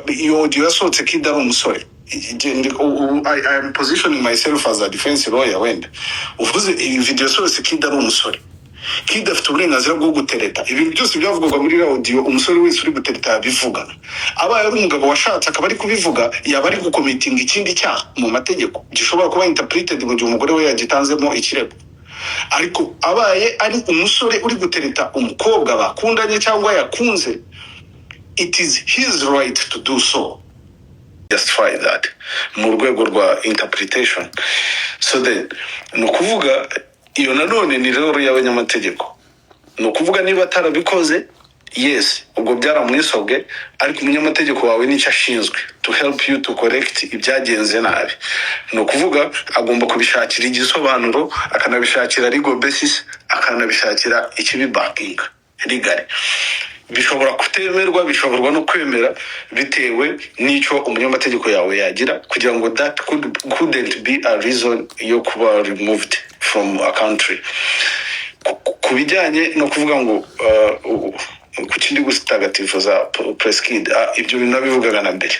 Iyo audio yasohotse Kid ari umusore. I am positioning myself as a defense lawyer. Wenda uvuze iyi video yasohotse Kid ari umusore, Kid afite uburenganzira bwo gutereta. Ibintu byose byavugwaga muri iriya audio, umusore wese uri gutereta yabivuga. Abaye ari umugabo washatse akaba ari kubivuga, yaba ari gucommittinga ikindi cyaha mu mategeko gishobora kuba interpreted mu gihe umugore we yagitanzemo ikirego. Ariko abaye ari umusore uri gutereta umukobwa bakundanye cyangwa yakunze, it is his right to do so. Justify that mu rwego rwa interpretation. So then, ni ukuvuga iyo nanone ni role y'abanyamategeko. Ni ukuvuga niba atarabikoze, yes, ubwo byaramwisobwe, ariko umunyamategeko wawe nicyo ashinzwe, to help you to correct ibyagenze nabi. Ni ukuvuga agomba kubishakira igisobanuro, akanabishakira legal basis, akanabishakira ikibibackinga legally. Bishobora kutemerwa, bishoborwa no kwemera, bitewe n'icyo umunyamategeko yawe yagira kugira ngo that couldn't be a reason yo kuba removed from a country. Ku bijyanye no kuvuga ngo ku kindi gutagatifuza Prince Kid, ibyo bintu nabivugaga na mbere.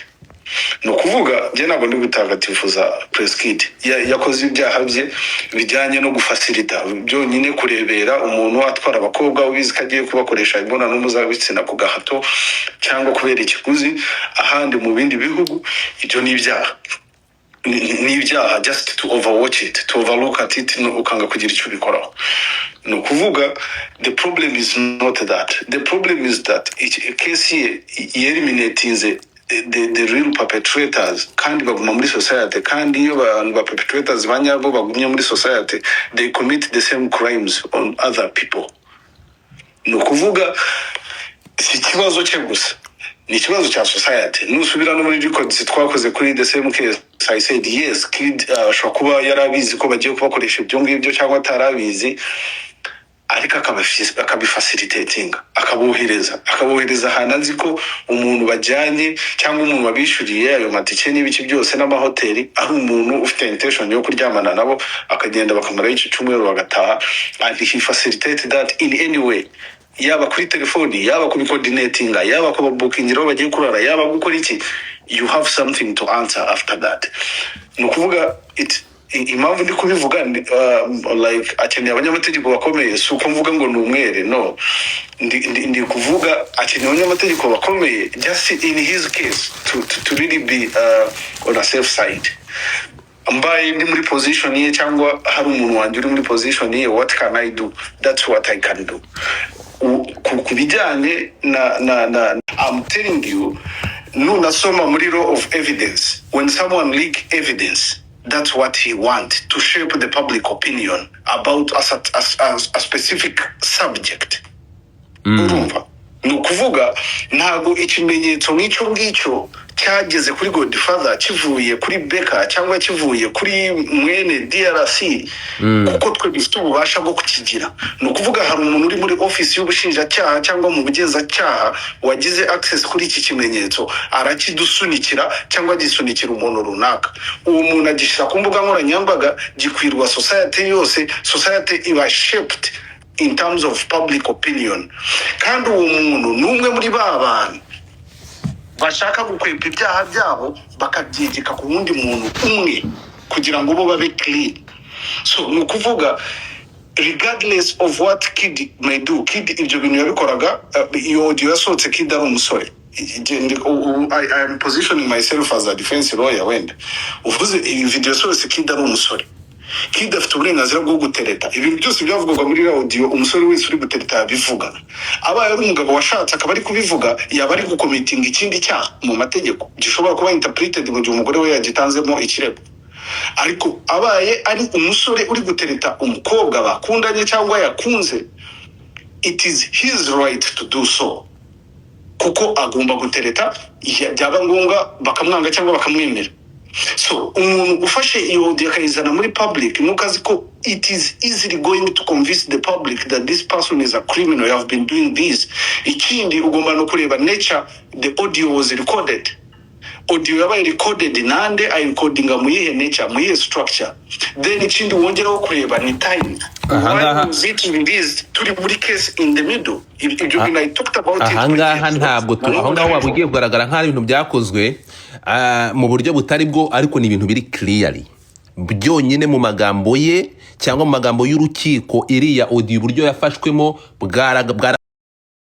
Ni ukuvuga njye ntabwo ndi gutagatifuza Prince Kid. Yakoze ibyaha bye bijyanye no gufacilita, byonyine kurebera umuntu atwara abakobwa ubizi ko agiye kubakoresha imibonano mpuzabitsina ku gahato cyangwa kubera ikiguzi ahandi mu bindi bihugu, ibyo ni ibyaha. Ni ibyaha just to overwatch it, to overlook at it, no, ukanga kugira icyo ubikoraho. Ni ukuvuga the problem is not that. The problem is that case ye yeliminatinze the real perpetrators, kandi baguma muri society. Kandi iyo abantu ba perpetrators ba nyabo bagumye muri society, they commit the same crimes on other people. Ni ukuvuga si ikibazo cye gusa, ni ikibazo cya society. Nusubira no muri records twakoze kuri the same case, I said yes, Kid ashobora kuba yari abizi ko bagiye kubakoresha ibyo ngibyo cyangwa atarabizi, ariko akabifacilitatinga, akabohereza ahantu azi ko umuntu bajyanye cyangwa umuntu wabishyuriye ayo matike n'ibiki byose n'amahoteli ari umuntu ufite intention yo kuryamana nabo, akagenda bakamarayo icyo cyumweru bagataha. And he facilitate that in any way, yaba kuri telefoni, yaba kubicoordinatinga, yaba kubabookingira aho bagiye kurara, yaba gukora iki. You have something to answer after that. Ni ukuvuga impamvu ndi kubivuga like akeneye abanyamategeko bakomeye, si uko mvuga ngo ni umwere. No, ndi kuvuga akeneye abanyamategeko bakomeye just in his case to really be on a safe side. Mbaye ndi muri position ye cyangwa hari umuntu wanjye uri muri position ye, what can I do? That's what I can do. Ku bijyanye na I'm telling you, nunasoma muri law of evidence, when someone leak evidence, that's what he want to shape the public opinion about a specific subject. Urumva, ni ukuvuga ntabwo ikimenyetso nk'icyo ngicyo cyageze kuri Godfather kivuye kuri Beka cyangwa kivuye kuri mwene DRC, kuko twe dufite ububasha bwo kukigira. Ni ukuvuga hari umuntu uri muri ofisi y'ubushinjacyaha cyangwa mu bugenzacyaha wagize access kuri iki kimenyetso, arakidusunikira cyangwa agisunikira umuntu runaka. Uwo muntu agishyira ku mbuga nkoranyambaga, gikwirwa society yose, society iba shaped in terms of public opinion. Kandi uwo muntu ni umwe muri ba bantu bashaka gukwepa ibyaha byabo, bakabyegeka ku wundi muntu umwe kugira ngo bo babe clean. So ni ukuvuga regardless of what Kid may do, Kid ibyo bintu yabikoraga, iyo audio yasohotse Kid ari umusore. I am positioning myself as a defense lawyer. Wenda uvuze iyi video yasohotse Kid ari umusore, Kid afite uburenganzira bwo gutereta. Ibintu byose byavugwaga muri iriya audio, umusore wese uri gutereta yabivuga. Abaye ari umugabo washatse akaba ari kubivuga, yaba ari gucommittinga ikindi cyaha mu mategeko gishobora kuba interpreted mu gihe umugore we yagitanzemo ikirego. Ariko abaye ari umusore uri gutereta umukobwa bakundanye cyangwa yakunze, it is his right to do so, kuko agomba gutereta, byaba ngombwa bakamwanga cyangwa bakamwemera. So umuntu ufashe iyo audio akayizana muri public, nuko azi ko it is easily going to convince the public that this person is a criminal, you have been doing this. Ikindi, ugomba no kureba nature the audio was recorded. Audio yabaye recorded nande? Ayirecordinga mu yihe nature, mu yihe structure? Then ikindi wongeraho kureba ni time. Ahangaha Why was it released turi muri case in the middle? Ibyo bintu I talked about it. Ahangaha ntabwo tu aho ngaho waba ugiye kugaragara nk'aho ari ibintu byakozwe mu buryo butari bwo, ariko ni ibintu biri clearly byonyine mu magambo ye cyangwa mu magambo y'urukiko. Iriya audio, uburyo yafashwemo bwara